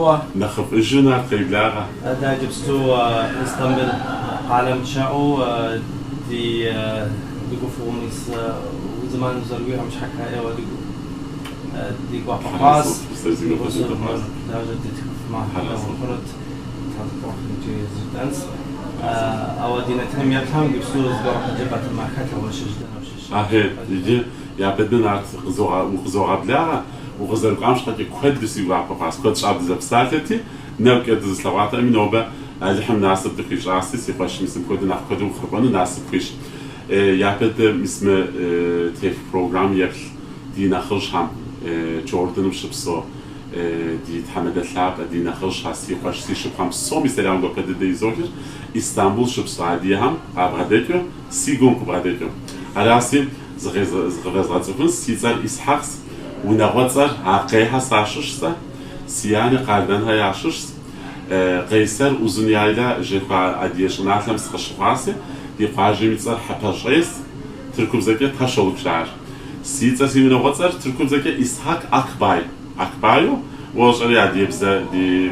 хъуа? Нэхъыфӏыжу, Нарт, къеблагъэ. Дэ иджыпсту Истамбыл къалэм дыщыӏэу ди дыгуфӏэу мис зэман узэрыуиӏэм щхьэкӏэ ӏейуэ ди гуапэ хъуащ. Ди гъусэу мыр лажьэ дытхыфмэ хъунут, тхьэзыфӏэхъу икӏи жытӏэнщ. Ауэ ди нэтыным еплъхэм иджыпсту зыгуэр къыджепӏэтэмэ, хэт уэ щыщ, дэнэ ущыщ? Ахьей, иджы япэ дыдэ Нарт укъызогъэблагъэ, укъызэрыкӏуам щхьэкӏэ куэду си гуапэ хъуащ. Куэд щӏа дызэпсалъэти, нэгукӏэ дызылъэгъуатэӏыми, нобэ Алыхьым насып дыхуищӏаси, си къуэш, мис мыпхуэдэу нэхъ куэду укъыхуэкӏуэну насып хуищӏ. Япэ дыдэ мис мы теф программ еплъ ди нэхъыжьхэм, Джорданым щыпсэу ди тхьэмадэ лъапӏэ, ди нэхъыжьхэр, си къуэш, си шыпхъухэм псоми сэлам гуапэ дыдэ изохыр, Истамбул щыпсэу адыгэхэм къабгъэдэкӏыу, си гум къыбгъэдэкӏыу. Араси, зыкъывэзгъэцӏыхунщ, си цӏэр Исхьэкъщ, унагъуэцӏэр Акъейхэ сащыщ сэ, си анэ Къардэнхэ ящыщщ. Къейсэр Узун-Яйла жыхуаӏэ адыгэ щӏыналъэм сыкъыщыхъуаси, ди къуажэм и цӏэр Хьэпэщӏейщ, тыркубзэкӏэ Ташолук жаӏэр. Си цӏэр, си унагъуэцӏэр тыркубзэкӏэ Исхьэк Акбай. Акбайу, уощӏэри адыгэбзэ ди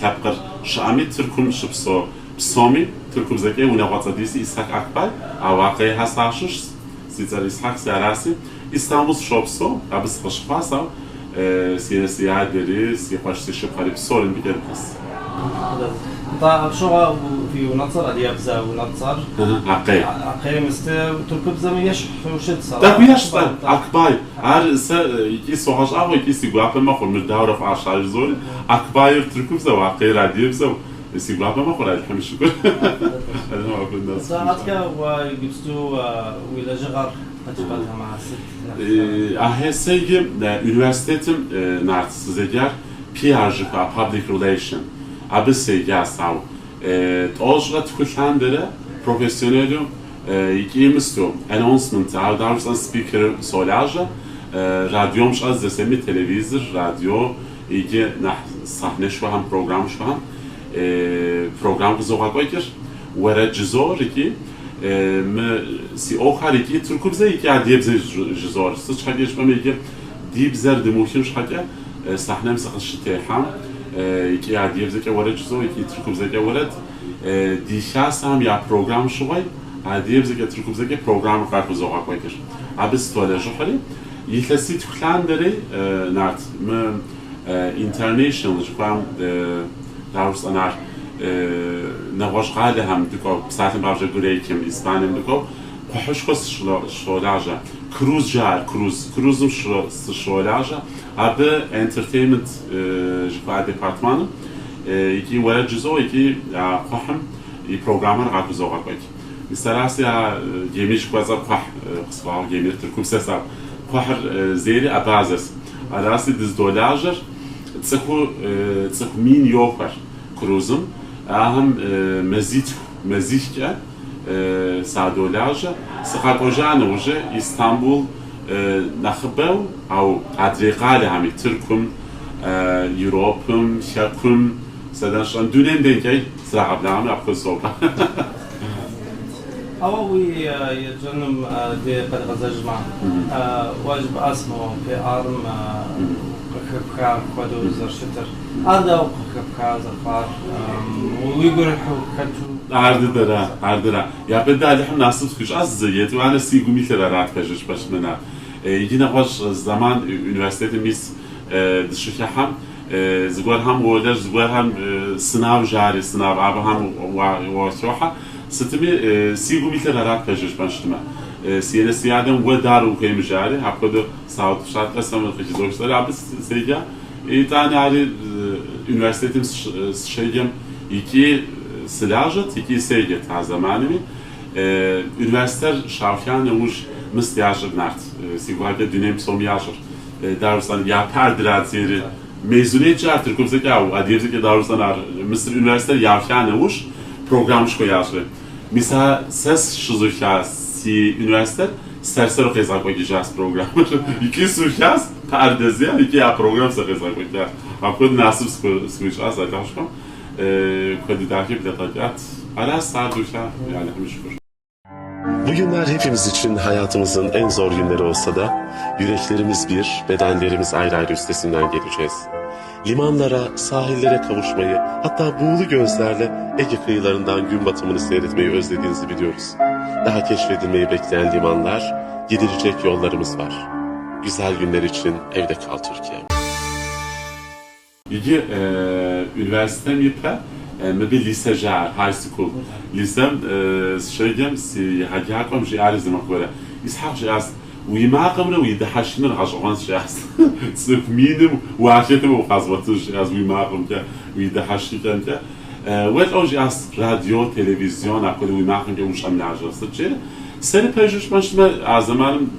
лъэпкъыр щыӏэми, Тыркум щыпсэу псоми тыркубзэкӏэ унагъуэцӏэ диӏэси Исхьэк Акбай, ауэ Акъейхэ сащыщщ, си цӏэр Исхьэкси араси. Истамбул сыщопсэу, абы сыкъыщыхъуащ, ауэ си анэ, си адэри, си къуэш, си шыпхъури псори мыбыкӏэ дыс. Нтӏэ, абы щыгъуэ фи унэцӏэр, адыгэбзэ унэцӏэр? Акъей. Акъей, мис тыркубзэми ещхьу щытщ, ара? Тӏэкӏу ещхьщ, Акбай. Ар сэ икӏи согъэщӏагъуэ, икӏи си гуапэ мэхъур, мыр дауэрэ фӏаща жызоӏэри, Акбайр тыркубзэу, Акъейр адыгэбзэу, си гуапэ мэхъур, Алыхьым и шыкур. Алыхьым абы нэс. Нтӏэ, аткӏэ уэ иджыпсту уи лэжьыгъэр къыджепӏэтэмэ, сыт нэхъ? Ахьей, сэ иджы университетым Нарт сызеджар PR жыхуаӏэ Public Relation. Абы седжащ, ауэ 93 лъандэрэ профессионалу икӏи мысту announcement, ар дауэ жысӏэн, спикеру солажьэ. Радиом щӏэздзэсэми, телевизор, радио, иджы нэхъ сахнэшхуэхэм, программшхуэхэм программ къызогъэкӏуэкӏыр, уэрэд жызоӏэр икӏи мы си ӏуэхухэр икӏи тыркубзэ икӏи адыгэбзэ жызоӏэр. Сыт щхьэкӏэ жыпӏэмэ, иджы ди бзэр дымыухын щхьэкӏэ сахнэм сыкъыщытехьам икӏи адыгэбзэкӏэ уэрэд жызоӏэ, икӏи тыркубзэкӏэ уэрэд. Ди хасэхэм я программ щыгъуэй адыгэбзэкӏэ, тыркубзэкӏэ программэр къахузогъэкӏуэкӏыр. Абы сытолэжьыхьри, илъэситху лъандэрей Нарт мы international жыхуаӏэм дауэ жысӏэн ар, нэгъуэщӏ къалэхэм дыкӏуэу, псалъэм папщӏэ Грекием, Испанием дыкӏуэу, кхъухьышхуэ сыщолажьэ. Круз жаӏэр, круз. Крузым сыщолажьэ. Абы entertainment жыхуаӏэ департманым икӏи уэрэд жызоӏэ, икӏи а кхъухьым и программэр къахузогъэкӏуэкӏ. Мис араси а gemi жыхуэсӏэр кхъухь къысхуагъуэ, gemi-р тыркубзэс, ауэ кхъухьыр зейри абазэс. Араси дыздолажьэр цӏыху цӏыху мин йохуэр крузым. Ахэм мазитху, мазихкӏэ садолажьэ. Сыкъэкӏуэжа нэужьэ Истамбул нэхъыбэу, ауэ адрей къалэхэми, Тыркум, Европым, Хэкум, сэ дэнэ сщӏэн, дунейм дэнкӏэй срагъэблагъэми апхуэдэу сокӏуэ. Ауэ уи еджэным де къэдгъэзэжмэ, уэ жыпӏащ мо PR-м къыхэпха хуэдэу зэрыщытыр. Ар дауэ къыхэпха зэрыхъуар? Уигу ирихьу хэту? Ар дыдэра, ар дыра. Япэ дыдэ Алыхьым насып схуищӏащ зы, етӏуанэ си гум илъыр арат пэжыр жыпӏэщтмэ, Нарт. Иджы нэгъуэщӏ зэман университетым мис дыщыхыхьэм, зыгуэрхэм уолэжь, зыгуэрхэм sınav жари, sınav абыхэм уахохьэ. Сытми, си гум илъыр арат пэжыр жыпӏэнщтмэ. Си анэ си адэм уэ дауэ ухуейм жари, апхуэдэу саутӏыпщат, сэ мыр къыжызоӏэ жысӏэри, абы седжа. Итӏанэ ари университетым сыщеджэм икӏи сылажьэт, икӏи седжэт а зэманми. Университетыр щауха нэужь мыст ящӏыр Нарт, си гугъэкӏэ дунейм псоми ящӏыр. Дауэ жысӏэн, япэ ар драдзейри, mezuniyet ар тыркубзэкӏэ, ауэ адыгэбзэкӏэ дауэ жысӏэн ар, Мысыр университетыр яуха нэужь программышхуэ ящӏри. Мис а сэ сыщызуха си университет сэр-сэру къезгъэкӏуэкӏыжащ программэр. Икӏи сухащ, пыӏэр дэзея, икӏи а программ сэ къезгъэкӏуэкӏащ. Апхуэдэу насып схуищӏащ Алыхьышхуэм. Куэду дахи блэдгъэкӏат. Аращ ар духа, Алыхьым и шыкур. Bu günler hepimiz için hayatımızın en zor günleri olsa da yüreklerimiz bir, bedenlerimiz ayrı ayrı üstesinden geleceğiz. Limanlara, sahillere kavuşmayı, hatta buğulu gözlerle Ege kıyılarından gün batımını seyretmeyi özlediğinizi biliyoruz. Daha keşfedilmeyi bekleyen limanlar, gidilecek yollarımız var. Güzel günler için evde kal Türkiye. Иджы университетым ипэ мыбы лисэ жаӏэр, high school. Лисэм сыщеджэм си егъэджакӏуэм жиӏари зы махуэ гуэрэ. Исхьэкъ жиӏащ, уи макъымрэ уи дыхьэшхыныр гъэщӏэгъуэнщ, жиӏащ. Цӏыху миным уахетым укъэзгъуэтынщ, жиӏащ, уи макъымкӏэ, уи дыхьэшхыкӏэмкӏэ. Уэ лӏо, жиӏащ, радио, телевизион, апхуэдэ уи макъымкӏэ ущӏэмылажьэр сыт, жери. Сэри пэжу жыпӏэн щытмэ, а зэманым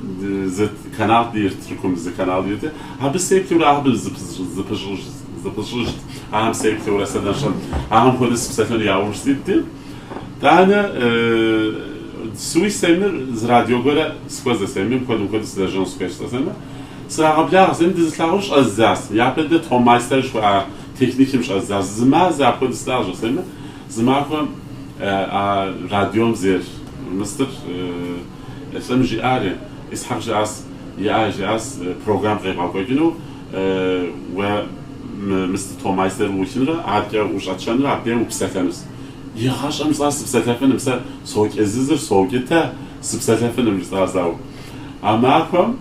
зы канал диӏэрт, Тыркум зы канал диӏэрти, абы сеплъурэ абы зыпыщӏыжт. Ахэм сеплъурэ сэ нэщӏэн, ахэм хуэдэ сыпсэлъэну яужь ситти. Тӏанэ суи сэмыр зы радио гуэрэ сыхуэзэ сэмыр, мыпхуэдэу мыпхуэдэу сылэжьэну сыхуейщ жысӏэ сэмыр. Срагъэблагъэ сэмыр, дызылъагъуу щӏэздзащ. Япэ дыдэ Tonmeister жыхуаӏэ техникым щӏэздзащ. Зы мазэ апхуэдэу сылажьэ сэмыр. Зы махуэм а радиом зейр мыстыр лӏым жиӏари, Исхьэкъ жиӏащ, иӏэ жиӏащ, программ къебгъэкӏуэкӏыну, уэ мыстыр Tonmeister уухынрэ, адэкӏэ ущӏэтшэнрэ абдей упсэлъэнущ. Игъащӏэм жысӏащ, сыпсэлъэфыным, сэ сокӏэзызыр, соукӏытэ, сыпсэлъэфыным, жысӏащ ауэ. А махуэм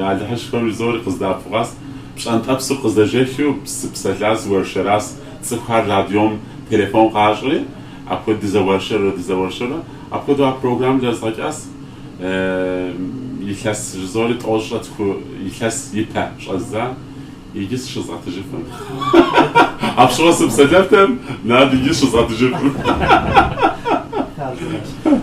Алыхьышхуэм жызори къыздэӏэпыкъуащ, пщӏэнтӏэпсыр къызэжэхыу сыпсэлъащ, уэршэращ, цӏыхухэр радиом телефон къащӏри, апхуэдэу дызэуэршэрурэ, дызэуэршэрурэ, апхуэдэу а программ блэзгъэкӏащ. Илъэс жызори 93 илъэс ипэ щӏэздза, иджы сыщызгъэтыжыфым. Апщыгъуэ сыпсэлъэфтэм, над иджы щызгъэтыжыфым.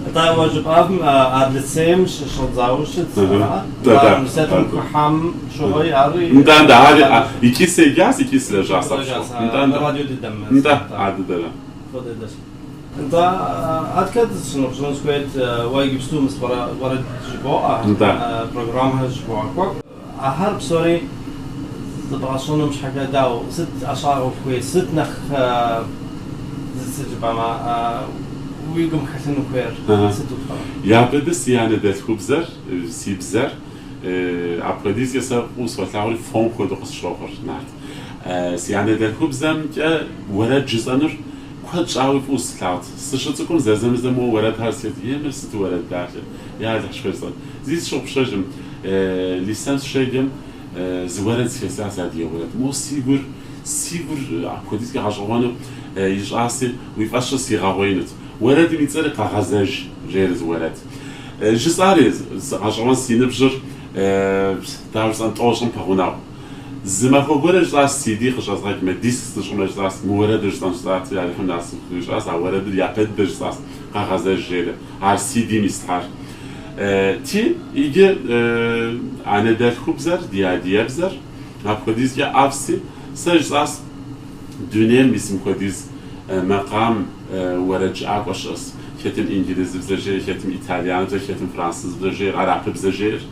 Атӏэ, уэ жыпӏам ар лицейм щыщӏэдзауэ щыт, ара? Университетым хыхьам щыгъуи ари? Нтӏэ, нтӏэ, ари икӏи седжащ, икӏи сылэжьащ апщыгъуэм. Нтӏэ, нтӏэ. Радио дыдэм. Нтӏэ, ар дыдэра. Фӏы дыдэщ. Нтӏэ, адэкӏэ сыноупщӏыну сыхуейт, уэ иджыпсту мис уэрэд жыбоӏэ, программэхэр жыбогъэкӏуэкӏ. Ахэр псори зэбгъэщӏынум щхьэкӏэ дауэ, сыт ӏэщӏагъэ ухуей, сыт нэхъ сыт жыпӏэмэ, уи гум хэлъыну хуейр, сыт упӏэрэ? Япэ дыдэ си анэдэлъхубзэр, си бзэр апхуэдизкӏэ сэ фӏыуэ солъагъури фом хуэдэу къысщохъур, нарт. Си анэдэлъхубзэмкӏэ уэрэд жысӏэнур куэд щӏауи фӏыуэ слъагъут. Сыщыцӏыкӏум зэзэмызэ моуэ уэрэдхэр схет, е мыр сыту уэрэд дахэ, я Алыхьышхуэ жысӏэт. Зи сщыгъупщэжым, лисэм сыщеджэм зы уэрэд схесащ, адыгэ уэрэд. Моуэ си гур, си гур апхуэдизкӏэ гъэщӏэгъуэну ищӏаси, уи фӏэщыр сигъэгъуеинут. Уэрэдым и цӏэри Къэгъэзэж жери зы уэрэд. Жысӏари, гъэщӏэгъуэн си ныбжьыр, дауэ жысӏэн, 90-м пэгъунэгъу. Зы махуэ гуэрэ жысӏащ, CD къыщӏэзгъэкӏмэ, диск сыщӏымэ жысӏащ, мы уэрэдыр жысӏэн жысӏати, Алыхьым насып къысхуищӏащ, а уэрэдыр япэ дыдэ жысӏащ, Къэгъэзэж жери, ар CD-м ислъхьар. Ти, иджы анэдэлъхубзэр, ди адыгэбзэр апхуэдизкӏэ ӏэфӏси, сэ жысӏащ, дунейм мис мыпхуэдиз макъам уэрэджыӏакӏуэ щыӏэс, хэтым инджылызыбзэ жеӏэр, хэтым итальяныбзэ, хэтым французыбзэ жеӏэр, арапыбзэ жеӏэр.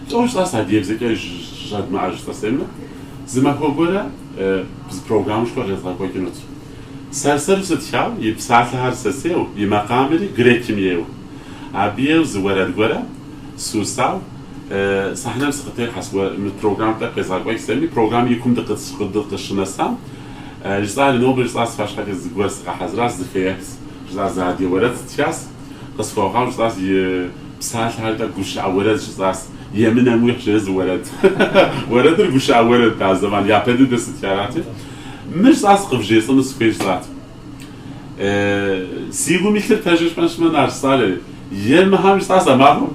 Лӏо жысӏащ, адыгэбзэкӏэ щӏэдмыӏэр жысӏэ сэмэ, зы махуэ гуэрэ зы программэшхуэ къезгъэкӏуэкӏынут. Сэр-сэру сытхау, и псалъэхэр сэсейуэ, и макъамэри грекым ейуэ. Абы ейуэ зы уэрэд гуэрэ сусау, сахнэм сыкъытехьэс, мы программ тӏэкӏу къезгъэкӏуэкӏ сэми, программ и кум дыкъыщынэсам, жысӏари, нобэ жысӏащ, фэ щхьэкӏэ зыгуэр сыкъэхьэзыращ, зы фэеплъ, жысӏащ, зы адыгэ уэрэд стхащ, къысхуэгъэгъу, жысӏащ, и псалъэхэр тӏэкӏу гушыӏэ уэрэд жысӏащ, емынэм уихь жери зы уэрэд. Уэрэдыр гушыӏэ уэрэд а зэман, япэ дыдэ сытхарати. Мыр жысӏащ, къывжесӏэну сыхуей жысӏат. Си гум илъыр пэжу жыпӏэн щытмэ, нарт жысӏари, е мыхьэм жысӏащ а махуэм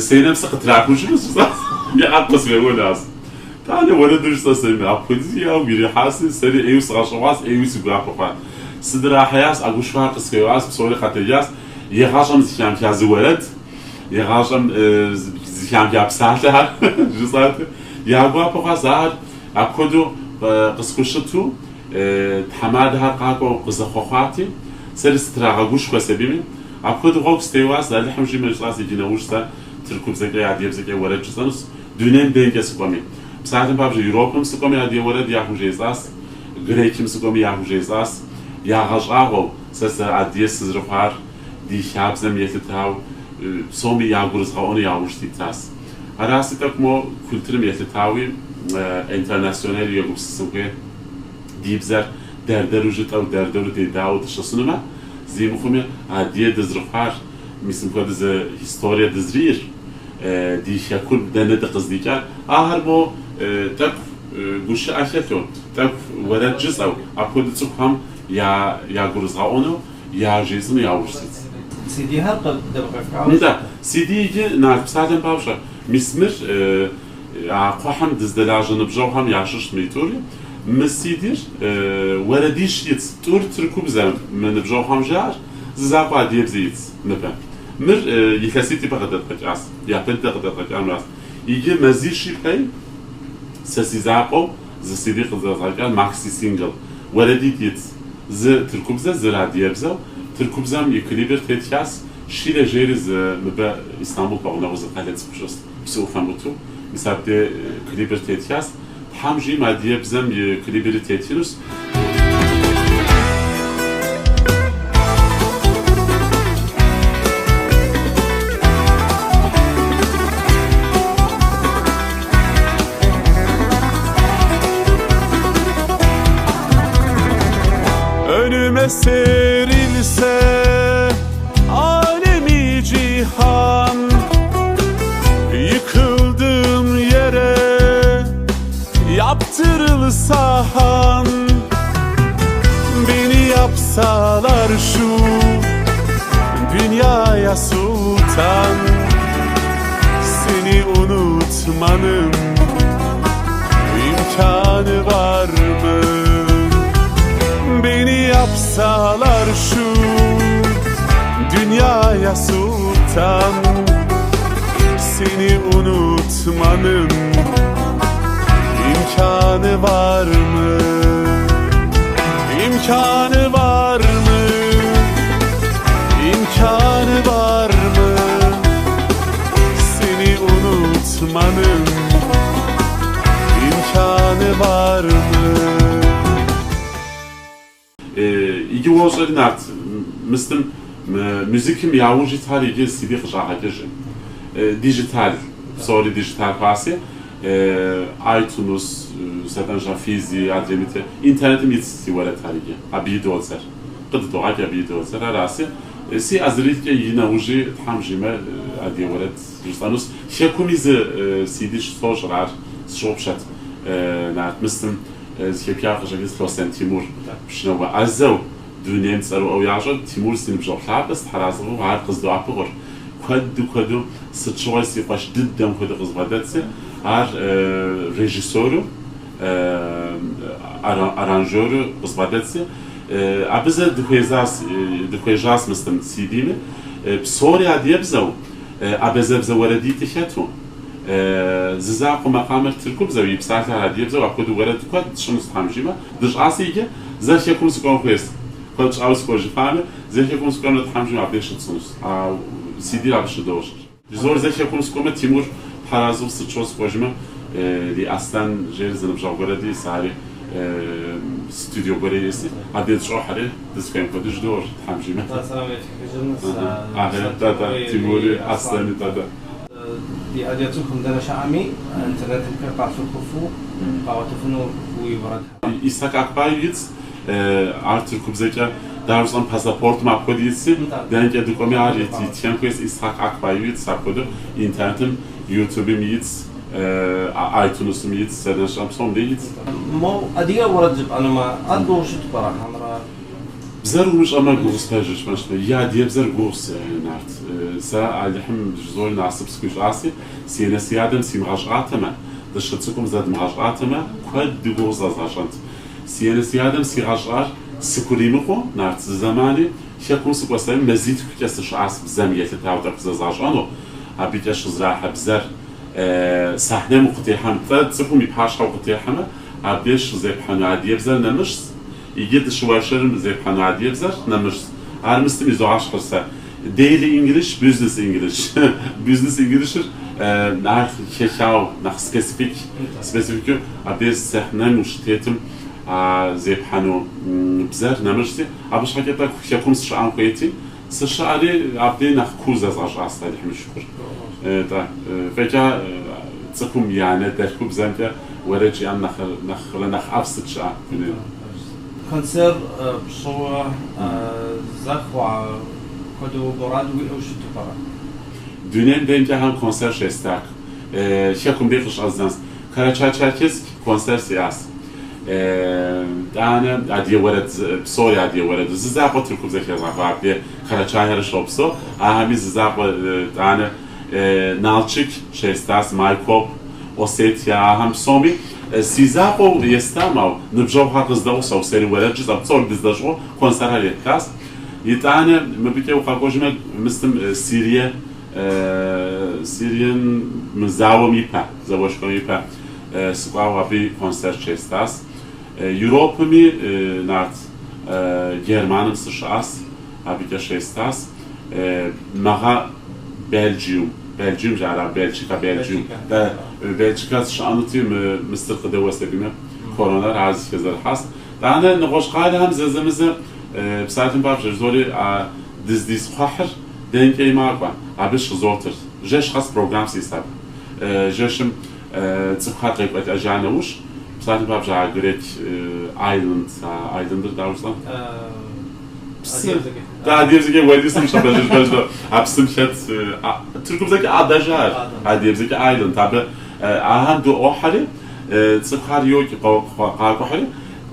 сенэм сыкъытрахужыну жысӏащ, е ӏэгу къысхуеуэнащ. Тӏанэ уэрэдыр жысӏэ сэми, апхуэдизу ягу ирихьаси, сэри ӏейуэ сыгъэщӏэгъуащ, ӏейуи си гуапэ хъуат. Сыдрахьеящ, ӏэгушхуэхэр къысхуеуащ, псори къэтэджащ. Игъащӏэм зыхамыха зы уэрэд, игъащӏэм зыхамыха псалъэхэр жысӏати, я гуапэ хъуащ ахэр апхуэдэу къысхущыту. Тхьэмадэхэр къакӏуэу къызэхъуэхъуати, сэри сытрагъэгушхуэ сабийми. Апхуэдэу гъуэгу сытеуащ, Алыхьым жиӏэмэ жысӏащ, иджы нэужь сэ тыркубзэкӏэ, адыгэбзэкӏэ уэрэд жысӏэнущ, дунейм дэнкӏэ сыкӏуэми. Псалъэм папщӏэ, Европэм сыкӏуэми адыгэ уэрэд яхужесӏащ, Грекым сыкӏуэми яхужесӏащ. Ягъэщӏагъуэу, сэ сэ адыгэ сызэрыхъуар ди хабзэм елъытауэ, псоми ягурызгъэӏуэну яужь ситащ. Араси тӏэкӏу мо культурым елъытауи, интернационалу егупсысын хуей. Ди бзэр дэр-дэру жытӏэу, дэр-дэру дедауэу дыщысынумэ, зи мыхъуми, адыгэ дызэрыхъуар, мис мыпхуэдэ зы историе дызриӏэр, ди хэкур дэнэ дыкъыздикӏар, ахэр мо тӏэкӏу гушыӏэ хэлъу, тӏэкӏу уэрэд жысӏэу, апхуэдэ цӏыхухэм ягурызгъэӏуэну, яжесӏэну яужь сит. CD-хэр къыдэбгъэкӏауэ? Нтӏэ, CD иджы нарт псалъэм папщӏэ, мис мыр а кхъухьэм дыздэлажьэ ныбжьэгъухэм ящыщ мыйтӏури, мы CD-р уэрэдищ итц, тӏур тыркубзэ мы ныбжьэгъухэм жаӏэр, зы закъуэ адыгэбзэ итц мыбы. Мыр илъэситӏ ипэ къыдэдгъэкӏащ, япэ дыдэ къыдэдгъэкӏамращ. Иджы мазищ ипэи сэ си закъуэу зы CD къыдэзгъэкӏар maxi single. Уэрэдитӏ итц, зы тыркубзэ, зыр адыгэбзэу. Тыркубзэм и клипыр тетхащ, Шилэ жери зы мыбы Истамбул пэгъунэгъуу зы къалэ цӏыкӏу щыс псы ӏуфэм ӏуту. Мис абдей клипыр тетхащ. Тхьэм жиӏэм адыгэбзэм и клипри тетхынущ. Önüme serilse alemi cihan, yıkıldığım yere yaptırılsa han, beni yapsalar şu dünyaya sultan, seni unutmanın imkanı var mı? Beni yapsalar şu dünyaya sultan, seni unutmanın imkanı var mı? İmkanı var mı? İmkanı var mı? Seni unutmanın imkanı var mı? Иджы уощӏэри, нарт, мыстым мюзикым яужь итхэр иджы CD къыщӏагъэкӏыжым. Dijital, псори dijital хъуаси, iTunes, сэтэнщӏэ физи, адреймите, интернетым итц си уэрэдхэр иджы, абы идодзэр. Къыдыдогъэкӏ, абы идодзэр, араси. Си ӏэзэрилъкӏэ и нэужьи Тхьэм жиӏэмэ адыгэ уэрэд жысӏэнущ. Хэкуми зы CD щысощӏыр, ар сщыгъупщэт. Нарт мыстым зэхэпха къыщӏэкӏынщ Лъостэн Тимур пшынауэ ӏэзэу, дунейм цӏэрыӏуэу ящӏэр. Тимур си ныбжьэгъу лъапӏэщ, тхьэразыгъэу ар къыздоӏэпыкъур. Куэду куэду сыт щыгъуи си къуэш дыдэм хуэдэу къызбгъэдэтси, ар режиссеру, аранжеру къызбгъэдэтси, абы зэ дыхуезащ, дыхуежьащ мыстым CD-ми. Псори адыгэбзэу, абазэбзэ уэрэдитӏи хэту, зы закъуэ макъамэр тыркубзэу, и псалъэр адыгэбзэу, апхуэдэу уэрэд куэд тщӏынущ Тхьэм жиӏэмэ, дыщӏаси иджы зэ хэкум сыкӏуэн хуейщ. Куэд щӏауэ сыкӏуэжыфами, зэ хэкум сыкӏуэмэ, Тхьэм жиӏэмэ, абдеж щытщӏынущ. А CD-р абы щыдощӏыр. Жызор зэ хэкум сыкӏуэмэ, Тимур тхьэразэу сыт щыгъуэ сыкӏуэжмэ, ди Аслъэн жери зы ныбжьэгъу гуэрэ диӏэс, ари студио гуэрэ иӏэси, абдеж дыщӏохьэри, дызыхуейм хуэдэу жыдоӏэр, Тхьэм жиӏэмэ. Сэлам етхыжынщ. Тӏэ-тӏэ, Тимури, Аслъэни, тӏэ-тӏэ. Ди адыгэ цӏыхум дэнэ щыӏэми, интернетымкӏэ къалъыхъуфу, къагъуэтыфыну уи уэрэдхэр. Исхак Акбай итц, ар тыркубзэкӏэ дауэ жысӏэм паспортым апхуэдэ итци, дэнэкӏэ дыкӏуэми ар итхэн хуейщ, Исхак Акбай итц, апхуэдэу интернетым, Ютубым итц, iTunes-м итц, сэрнэщӏэм псом де итц. Мо адыгэ уэрэд жыпӏэнумэ, ар гугъу щыт пӏэрэ, хьэмэрэ? Бзэр умыщӏэмэ, гугъущ пэжыр жыпӏэнщ. И адыгэбзэр гугъущ, нарт. Сэ Алыхьым жызори насып схуищӏаси, си анэ си адэм симыгъэщӏатэмэ, дыщыцӏыкӏум зэдмыгъэщӏатэмэ, куэду гугъу зэзгъэщӏэнт. Си анэ си адэм сигъэщӏар сыхуримыкъуу, нарт, зы зэмани хэкум сыкӏуэсами, мазитхукӏэ сыщыӏащ бзэм елъытауэ тӏэкӏу зэзгъэщӏэну, абыкӏэ щызрахьэ бзэр сахнэм укъытехьэм, тӏэ цӏыхум и пащхьэ укъытехьэмэ, абдеж щызепхьэну адыгэбзэр нэмыщӏ, иджы дыщыуэршэрым зепхьэну адыгэбзэр нэмыщӏ. Ар мыстым изогъэщхьыр сэ. Daily English, Business English. Business English-р ар хэхауэ, нэхъ specific, specific-у абдеж сахнэм ущытетым а зепхьэну бзэр нэмыщӏти, абы щхьэкӏэ тӏэкӏу хэкум сыщыӏэн хуейти, сыщыӏэри абдей нэхъ куу зэзгъэщӏащ, Алыхьым и шыкур. Тӏэ, фӏэкӏа цӏыхум и анэдэлъхубзэмкӏэ уэрэд жиӏэм нэхърэ нэхъ ӏэфӏ сыт щыӏэ дунейм. Концерт пщӏыуэ зэ хъуа хуэдэу мурад уиӏэу щыту пӏэрэ? Дунейм дэнкӏэхэм концерт щестак. Хэкум дей къыщӏэздзэнс. Карачай-Черкесск концерт сиӏас. Тӏанэ адыгэ уэрэд, псори адыгэ уэрэду. Зы закъуэ тыркубзэ хезгъэхуа абдей Карачайхэр щопсэу. Ахэми зы закъуэ тӏанэ Налчык щестас, Майкоп, Осетия, ахэм псоми си закъуэу естам, ау ныбжьэгъухэр къыздэгъусэу, сэри уэрэд жысӏэу, псори дыздэщӏыгъуу концертхэр еттас. Итӏанэ мыбыкӏэ укъэкӏуэжмэ, мыстым Сирие, Сирием мы зауэм ипэ, зауэшхуэм ипэ сыкӏуауэ абы концерт щестас. Европэми нарт Германым сыщыӏас, абыкӏэ щестас. Мэгъэ Бельджиум, Бельджиум жаӏэр, Бельчика, Бельджиум. Бельчика сыщыӏэнути, мы мыстыр къыдэуэс абимэ, коронэр ар зэхэзэрыхьас. Тӏанэ нэгъуэщӏ къалэхэм зэзэмызэ псалъэм папщӏэ жызори а дыздис кхъухьыр дэнкӏэи макӏуэ, абы щызотыр. Жэщ къэс программ сис абы. Жэщым цӏыхухэр къекӏуэлӏэжа нэужь, псалъэм папщӏэ а Грек Айленд, а Айлендыр дауэ жысӏэн? Псы. Да, адыгэбзэкӏэ уэли сымыщӏэ пэжыж пэжу. А псым хэт тыркубзэкӏэ ада жаӏэр, адыгэбзэкӏэ Айленд. Абы ахэм дыӏуохьэри, цӏыхухэр йокӏ къакӏухьри,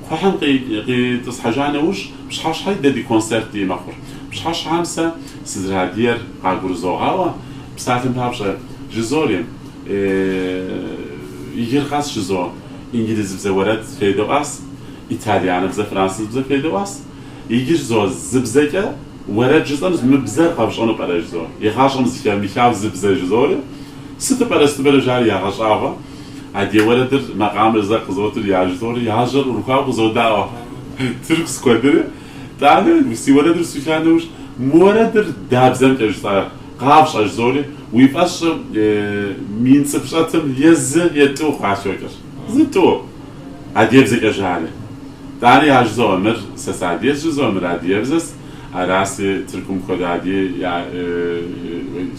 кхъухьым къитӏысхьэжа нэужь, пщыхьэщхьэри дэ ди концерт ди мэхъур. Пщыхьэщхьэм сэ сызэрыадыгэр къагурызогъаӏуэ, псалъэм папщӏэ жызори, иджыр къэс жызо инджылызыбзэ уэрэд федэӏуас, итальяныбзэ, французыбзэ федэӏуас. Иджы жызо зы бзэкӏэ уэрэд жысӏэнущ, мы бзэр къэфщӏэну пӏэрэ жызо. Игъащӏэм зыхэмыхау зы бзэ жызори, сыту пӏэрэ, сыту пӏэрэ жари ягъэщӏагъуэ. Адыгэ уэрэдыр макъамэр зэ къызотыр яжызори, я жьэр ӏурыхуауэ къызодаӏуэ. Тырку скуэдри, тӏанэ си уэрэдыр суха нэужь, мы уэрэдыр да бзэмкӏэ жысӏа къафщӏэ жызори, уи фӏэщ щӏы 1000 цӏыху щӏэтым е зы, е тӏу къахокӏыр. Зы тӏу. Адыгэбзэкӏэ жари. Тӏани яжызоӏэ, мыр сэ сыадыгэщ жызоӏэ, мыр адыгэбзэс, араси Тыркум хуэдэ адыгэ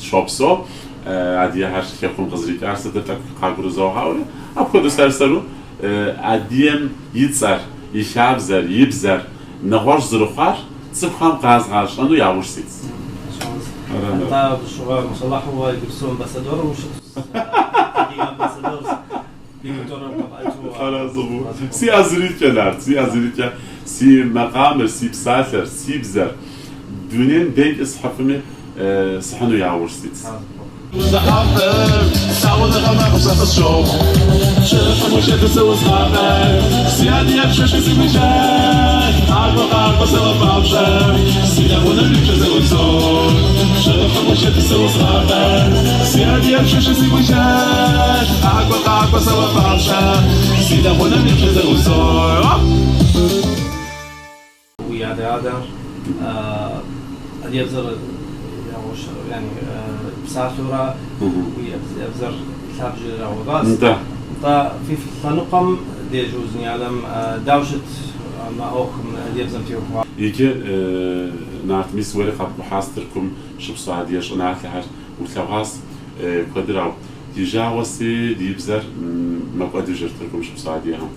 щопсэу, адыгэхэр хэкум къызэрикӏар сытыр тӏэкӏу къагурызогъаӏуэри, апхуэдэу сэр-сэру адыгэм и цӏэр, и хабзэр, и бзэр нэгъуэщӏ зэрыхъуар цӏыхухэм къазгъэщӏэну яужь ситщ. Нтӏэ, абы щыгъуэ, машаллахь, уэ иджыпсту амбассадору ущытщ, адыгэ амбассадор. Си ӏэзырикӏэ, Нарт, си ӏэзырикӏэ, си макъамэр, си псалъэр, си бзэр дунейм дэнкӏэ схьыфми, схьыну яужь ситщ. Уи адэ-адэр адыгэбзэр yani псалъэурэ уи бзэр лъабжьэ ирагъэуващ. Нтӏэ. Нтӏэ, фи лъэныкъуэм деж Узуняйлэм дауэ щыт мы ӏуэхум адыгэбзэм теухуа? Иджы Нарт, мис уэри къэпкӏухьащ Тыркум щыпсэу адыгэ щӏыналъэхэр улъэгъуащ куэдыр, ауэ ди жагъуэси ди бзэр мэкӏуэдыжыр Тыркум щыпсэу адыгэхэм.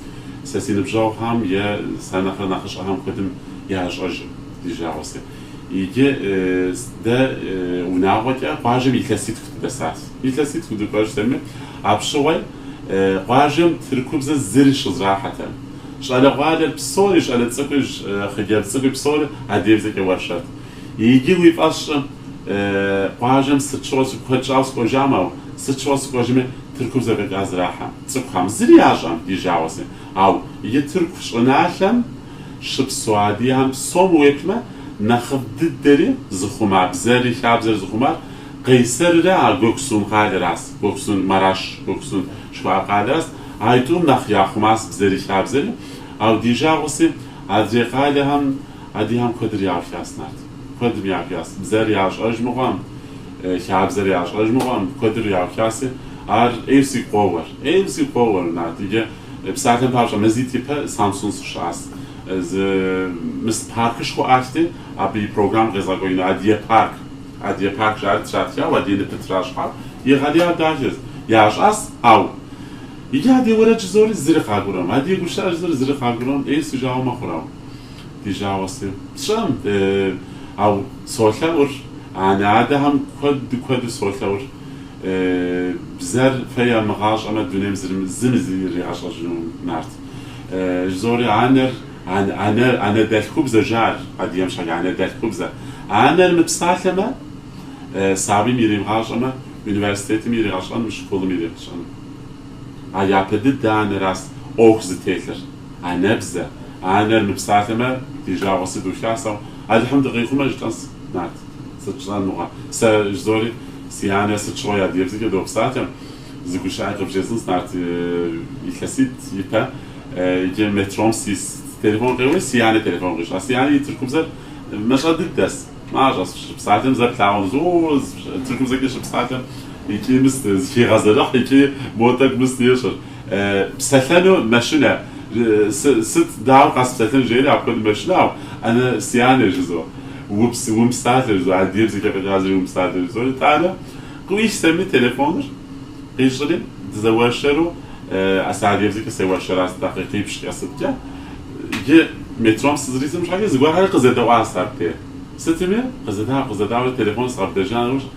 Сэ си ныбжьэгъухэм е сэ нэхърэ нэхъыщӏэхэм куэдым ящӏэжым, ди жагъуэси. Иджы дэ унагъуэкӏэ къуажэм илъэситху дыдэсащ. Илъэситху дыкӏуэжтэми, апщыгъуэй къуажэм тыркубзэ зыри щызрахьэтэм. Щӏалэгъуалэр псори, щӏалэ цӏыкӏуи, хъыджэбз цӏыкӏуи псори адыгэбзэкӏэ уэршэрт. Иджы уи фӏэщ щӏы, къуажэм сыт щыгъуэ куэд щӏауэ сыкӏуэжам, ауэ сыт щыгъуэ сыкӏуэжми тыркубзэ фӏэкӏа зрахьэм. Цӏыкӏухэм зыри ящӏэм, ди жагъуэси. Ауэ иджы тырку щӏыналъэм щыпсэу адыгэхэм псом уеплъмэ, нэхъыфӏ дыдэри зыхъума, бзэри хабзэр зыхъумар Къейсэррэ а Гёксун къалэращ, Гёксун, Мараш, Гёксун жыхуаӏэ къалэращ. Айтӏум нэхъ яхъумащ бзэри хабзэри. Ауэ ди жагъуэси, адрей къалэхэм адыгэхэм куэдыр яухащ, Нарт. Куэдым яухащ. Бзэр ящӏэж мыгъуэм, хабзэр ящӏэж мыгъуэм, куэдыр яухаси, ар ӏейуэ сигу къоуэр. Ӏейуэ сигу къоуэр, Нарт. Иджы псалъэм папщӏэ, мазитӏ ипэ Самсун сыщыӏащ. Зы мыс паркышхуэ ӏащти, абы и программ къезгъэкӏуэкӏыну Адыгэ парк. Адыгэ парк жари тратхауэ, адыгэ ныпыр тращӏыхьауэ, егъэлеяуэ дахэщ. Ящӏащ, ау. Иджы адыгэ уэрэд жызори зыри къагурыӏуэм, адыгэ гушыӏэ жызори зыри къагурыӏуэм, ӏейуэ си жагъуэ мэхъур, ау. Ди жагъуэ сщӏэм, ауэ солъэӏур, анэ-адэхэм куэду куэду солъэӏур, бзэр фэ емыгъащӏэмэ дунейм зыми зыригъэщӏэжыну нарт. Жызори анэр, анэр, анэдэлъхубзэ жаӏэр адыгэм щхьэкӏэ, анэдэлъхубзэ. Анэр мыпсалъэмэ, сабийм иримыгъащӏэмэ, университетым иригъэщӏэну, школым иригъэщӏэну. А япэ дыдэ анэрас ӏуэху зытелъыр. Анэбзэ, анэр мыпсалъэмэ, ди жагъуэ сыдухас, ауэ Алыхьым дыкъихъумэ жытӏэнс, нарт, сыт тщӏэн мыгъуэ. Сэ жызори, си анэр сыт щыгъуи адыгэбзэкӏэ допсалъэ, зы гушыӏэ къыбжесӏэнс, нарт, илъэситӏ ипэ, иджы метром сис телефон къеуэри, си анэ телефон къищӏа. Си анэ и тыркубзэр мащӏэ дыдэс, мащӏэс, щыпсалъэм зэ плъагъунущ, о, тыркубзэкӏэ щыпсалъэм икӏи мыс зыхегъэзэрыхь, икӏи мо тӏэкӏу мыс ещӏыр. Псэлъэну мэшынэ, сыт дауэ къэспсэлъэн жери апхуэдэу мэшынэ, ауэ анэ си анэ жызо, умыпсалъэ жызо, адыгэбзэкӏэ фӏэкӏа зыри умыпсалъэ жызори, итӏанэ къыӏуихсэми телефоныр къищӏри дызэуэршэру, сэ адыгэбзэкӏэ сеуэршэращ дакъикъипщӏкӏэ сыткӏэ, иджы метром сызэрисым щхьэкӏэ зыгуэрхэр къызэдэӏуащ абдей. Сытми, къызэдаӏуэ, къызэдаӏуэри телефоныр сгъэбыдэжа нэужь,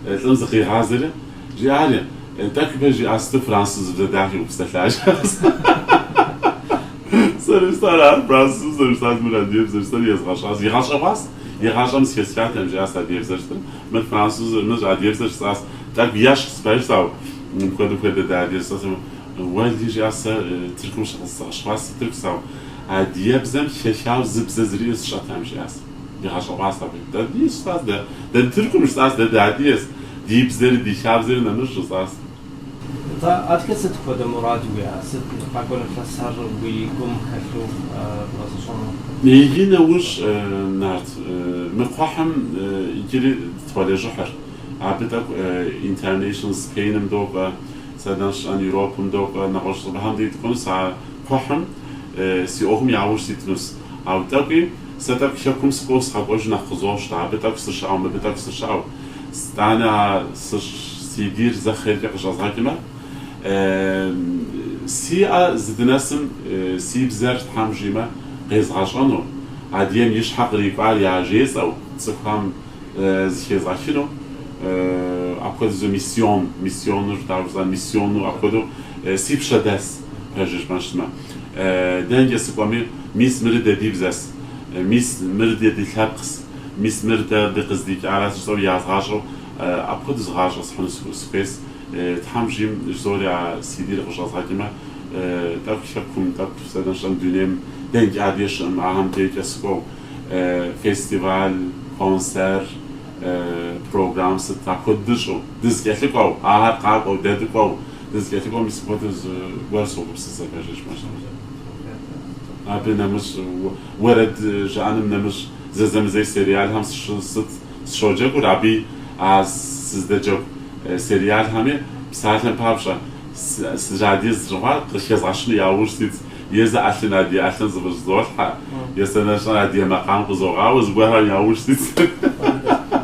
лӏым зыкъигъазэри, Жиӏари, тӏэкӏу ипэ жиӏа сыту французыбзэ дахи упсэлъащ. Сэри жысӏар французыбзэ жысӏащ, мыр адыгэбзэ жысӏэри езгъэщӏащ. Игъэщӏэгъуащ, игъащӏэм зэхэсхатэм жиӏащ адыгэбзэ жысӏэри, мыр француз, мыр адыгэбзэ жысӏащ. Тӏэкӏу ещхьщ, пэжщ, ауэ мыпхуэдэу хуэдэ дэ адыгэ жысӏащ. Уэли, жиӏащ, сэ Тыркум сыкъыщыхъуащ, сытыркущ, ауэ адыгэбзэм хэхауэ зы бзэ зэриӏэр сщӏэтэм, жиӏащ. Игъэщӏэгъуащ абы. Дэ дис жысӏащ, дэ дэ Тыркум жысӏащ, дэ дыадыгэщ, ди бзэри ди хабзэри нэмыщӏ жысӏащ. Нтӏэ, адэкӏэ сыт хуэдэ мурад уиӏэ? Сыт къэкӏуэну илъэсхэр уи гум хэлъу бгъэзэщӏэну? Иджы нэужь, нарт, мы кхъухьым иджыри дытолэжьыхьыр. Абы тӏэкӏу International Spain-м докӏуэ, сэ нэщӏэн Европэм докӏуэ, нэгъуэщӏ щӏыпӏэхэм дей дыкӏуэнущ. А кхъухьым си ӏуэхум яужь ситынущ. Ауэ тӏэкӏуи Сэ тӏэкӏу хэкум сыкӏуэу сыкъэкӏуэжу нэхъ къызощтэ, абы тӏэкӏу сыщыӏэу, мыбы тӏэкӏу сыщыӏэу. Итӏанэ а CD-р зэ хъеркӏэ къыщӏэзгъэкӏмэ, си ӏэ зыдынэсым си бзэр Тхьэм жимэ къезгъэщӏэну, адыгэм и щхьэ кърикӏуар яжесӏэу, цӏыхухэм зыхезгъэхыну, апхуэдэу миссион, миссионыр дауэ жысӏэн, миссиону апхуэдэу си пщэ дэлъ, пэжыр жыпӏэн щытмэ. Дэнкӏэ сыкӏуэми, мис мыр дэ ди бзэс, мис мыр дэ ди лъэпкъс, мис мыр дэ дыкъыздикӏаращ жысӏэу язгъащӏэу апхуэдэу зы гъащӏэ схьыну сыхуейс. Тхьэм жим жызори а CD-р къыщӏэзгъэкӏмэ, тӏэкӏу хэкум, тӏэкӏу сэ нэщӏэм дунейм дэнкӏэ адыгэ щыӏэм, ахэм дежкӏэ сыкӏуэу, фестиваль, концерт, программ сыт апхуэдэу дыщӏу, дызэкӏэлъыкӏуэу, ахэр къакӏуэу, дэ дыкӏуэу, Дызэкӏэлъыкӏуэу мис апхуэдэу зыгуэр согупсысэ пэжыр жыпӏэн щытмэ. Абы нэмыщӏ, уэрэд жыӏэным нэмыщӏ, зэзэмызэ сериалхэм сыт сыщоджэгур, абы а сыздэджэгу сериалхэми псалъэм папщӏэ сыадыгэ зэрыхъуар къыхэзгъэщыну яужь ситщ. Е зы ӏэлъын адыгэ ӏэлъын зыфӏыщӏызолъхьэ, е сэ нэщӏэр адыгэ макъам къызогъауэ, зыгуэрхэм яужь ситщ.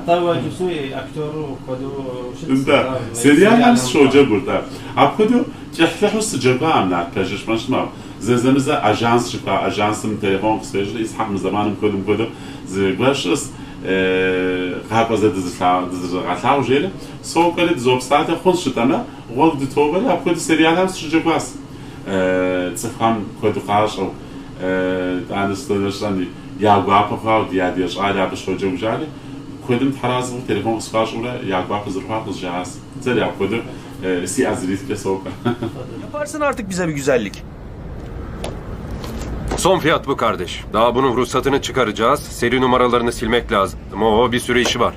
Нтӏэ, уэ иджыпсту актёру хуэдэу ущытщ, Нтӏэ, сериалхэм сыщоджэгур-тӏэ. Апхуэдэу кӏыхьлӏыхьу сыджэгуакъым, нарт, пэжыр жыпӏэн щытмэ. Зэзэмызэ ажанс жыхуаӏэ ажансым телефон къысхуещӏри, Исхьэкъ мы зэманым мыпхуэдэу мыпхуэдэу зыгуэр щыӏэс, къакӏуэ зэ дызэрыгъэлъагъу, жери, сокӏуэри дызопсалъэ хъунщ жытӏэмэ, гъуэгу дытоувэри апхуэдэу сериалхэм сыщыджэгуащ. Цӏыхухэм куэду къащӏэу, итӏанэ сэ нэщӏэни, я гуапэ хъуауэ ди адыгэ щӏалэ абы щоджэгу жари, куэдым тхьэразэ хъу телефон къысхуащӏурэ я гуапэ зэрыхъуар къызжаӏащ. Сэри апхуэдэу си ӏэ зэрилъкӏэ сокӏуэ. Yaparsın artık bize bir güzellik. Son fiyat bu kardeş. Daha bunun ruhsatını çıkaracağız. Seri numaralarını silmek lazım. Oo bir sürü işi var.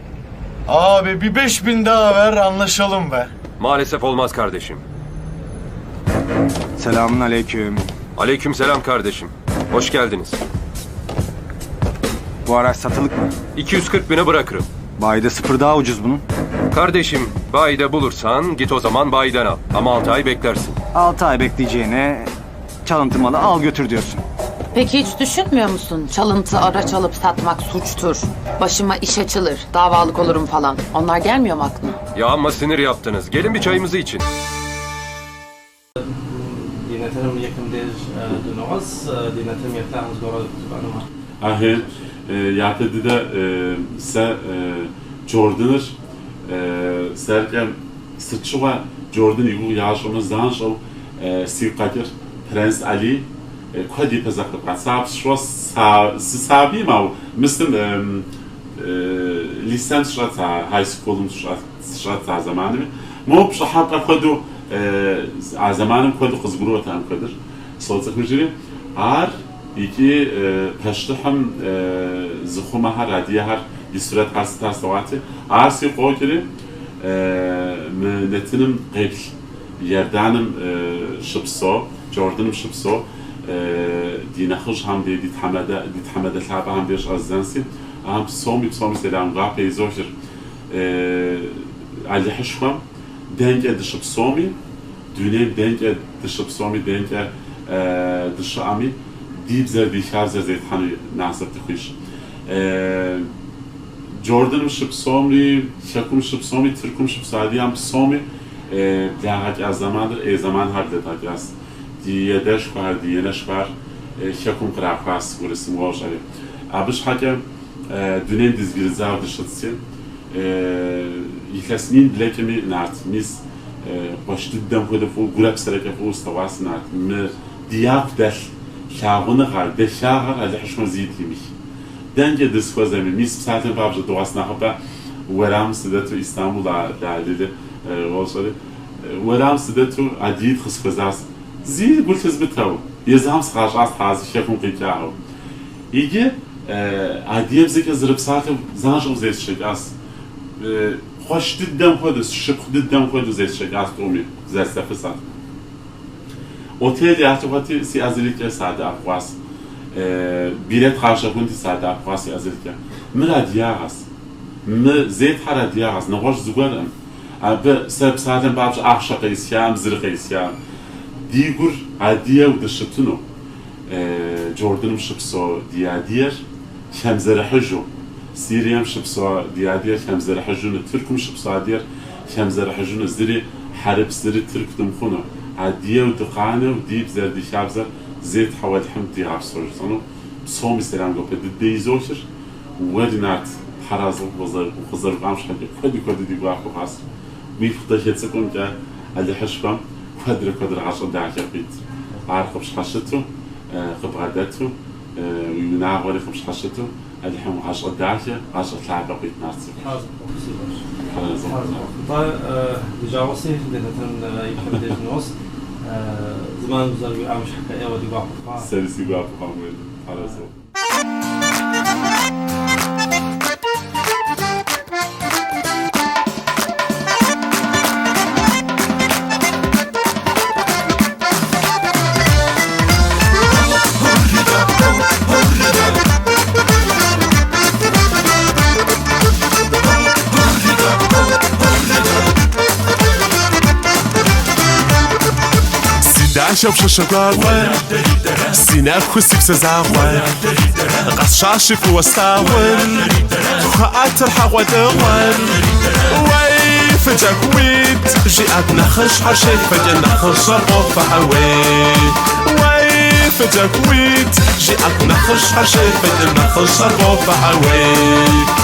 Abi bir 5000 daha ver anlaşalım be. Maalesef olmaz kardeşim. Selamun aleyküm. Aleyküm selam kardeşim. Hoş geldiniz. Bu araç satılık mı? 240 bine bırakırım. Bayide sıfır daha ucuz bunun. Kardeşim bayide bulursan git o zaman bayiden al. Ama 6 ay beklersin. 6 ay bekleyeceğine çalıntı malı al götür diyorsun. Peki hiç düşünmüyor musun? Çalıntı araç alıp satmak suçtur. Başıma iş açılır, davalık olurum falan. Onlar gelmiyor mu aklına? Ya amma sinir yaptınız. Gelin bir çayımızı için. Ди нэтыным екым деж дыногъэс, ди нэтыным еплъахэм зыгуэрэ жыпӏэнумэ. Ахьей, япэ дыдэ сэ Джорданыр сэркӏэ сыт щыгъуэ Джордан и гугъу ящӏэмэ занщӏэу сигу къэкӏыр Принц Али куэд ипэ зэхэпӏа. Сэ абы щыгъуэ сысабийм, ауэ мысым лицейм сыщӏэт, а high school-м сыщӏэт а зэманми. Моуэ пщӏыхьэпӏэ хуэдэу а зэманым куэду къызгурыӏуэтэкъым куэдыр соцӏыхужри. Ар икӏи пащтыхьым зыхъумэхэр, адыгэхэр и сурэтхэр сытхэр слъэгъуати, ар сигу къокӏри мы нэтыным къеплъ Иорданым щыпсэу, Джорданым щыпсэу ди нэхъыжьхэм дей, ди тхьэмадэ, ди тхьэмадэ лъапӏэхэм дей щӏэздзэнси, ахэм псоми, псоми сэлам гуапэ изохыр. Алыхьышхуэм дэнкӏэ дыщыпсэуми, дунейм дэнкӏэ дыщыпсэуми, дэнкӏэ дыщыӏэми, ди бзэр, ди хабзэр зетхьэну насып дыхуищӏ. Джорданым щыпсэуми, Хэкум щыпсэуми, Тыркум щыпсэу адыгэм псоми благъэкӏа зэманыр ӏей зэманхэр блэдгъэкӏащ. Ди адэшхуэхэр, ди анэшхуэхэр Хэкум кърахуащ урысым уощӏэри. Абы щхьэкӏэ дунейм дызэбгрыдзауэ дыщытщи, илъэс мин блэкӏми, нарт, мис къуэш дыдэм хуэдэу фӏыуэ гурэ псэрэкӏэ фӏыуэ слъэгъуащ, нарт, мы ди яку дэлъ лъагъуныгъэр, дахагъэр Алыхьышхуэм зэи тримых. Дэнкӏэ дызэхуэзэми, мис псалъэм папщӏэ дыгъуаснэхъапэ уэрамым сыдэту Истамбул алыли уощӏэри, уэрам сыдэту адыгитӏ къысхуэзащ. Зи гу лъызмытэу, езыхэм сыкъащӏащ тхьэ, хэкум къикӏахэу. Иджы адыгэбзэкӏэ зэрыпсалъэу занщӏэу зесшэкӏащ. Къуэш дыдэм хуэдэу, шыпхъу дыдэм хуэдэу зесшэкӏащ тӏуми, зэслъэфысат. Отель ялъыхъуэти, си ӏэ зэрилъкӏэ садэӏэпыкъуащ. Билет къащэхунти, садэӏэпыкъуащ си ӏэ зэрилъкӏэ. Мыр адыгагъэщ. Мы зетхьэр адыгагъэщ, нэгъуэщӏ зыгуэркъым. Абы сэ псалъэм папщӏэ ахъшэ къеисхам, зыри къеисхам. Ди гур адыгэу дыщытыну, Джорданым щыпсэу ди адыгэр хэмызэрыхьыжу, Сирием щыпсэу ди адыгэр хэмызэрыхьыжыну, Тыркум щыпсэу адыгэр хэмызэрыхьыжыну, зыри хьэрып, зыри тырку дымыхъуну, адыгэу дыкъанэу ди бзэр, ди хабзэр зетхьэу Алыхьым дигъэпсэу жысӏэну псоми сэлам гуапэ дыдэ изохыр. Уэри, Нарт, тхьэразэ укъызэрыкӏуам щхьэкӏэ куэди куэду ди гуапэ хъуащ. Уипхъу дахэ цӏыкӏумкӏэ Алыхьышхуэм куэдрэ куэдрэ гъащӏэ дахэ къуит. Ар къыпщхьэщыту, къыбгъэдэту, уи унагъуэри къыпщхьэщыту Алыхьым гъащӏэ дахэ, гъащӏэ лъапӏэ къуит, Нарт цӏыкӏу. Тхьэразэ къыпхуэхъу, си фӏэщ. Тхьэразэ Тхьэразэ къыпхуэхъу. Нтӏэ, ди жагъуэси, ди нэтын и пэм деж нос. Зэман узэрыуиӏам щхьэкӏэ ӏейуэ ди гуапэ хъуа. Сэри си гуапэ хъуам уэри. Тхьэразэ. Си дахэ пщащэ гуакӏуэ, си нэху си псэ закъуэ, къэсщӏащи фӏыуэ слъагъур, тхуэӏэтыр хьэгъуэлӏыгъуэр. Уей, фыджэгу уит, жиӏат нэхъыщхьэр щефэкӏэ нэхъыщӏэр къофэ хьэуей. Уей, фыджэгу уит, жиӏат нэхъыщхьэр щефэкӏэ нэхъыщӏэр къофэ хьэуей.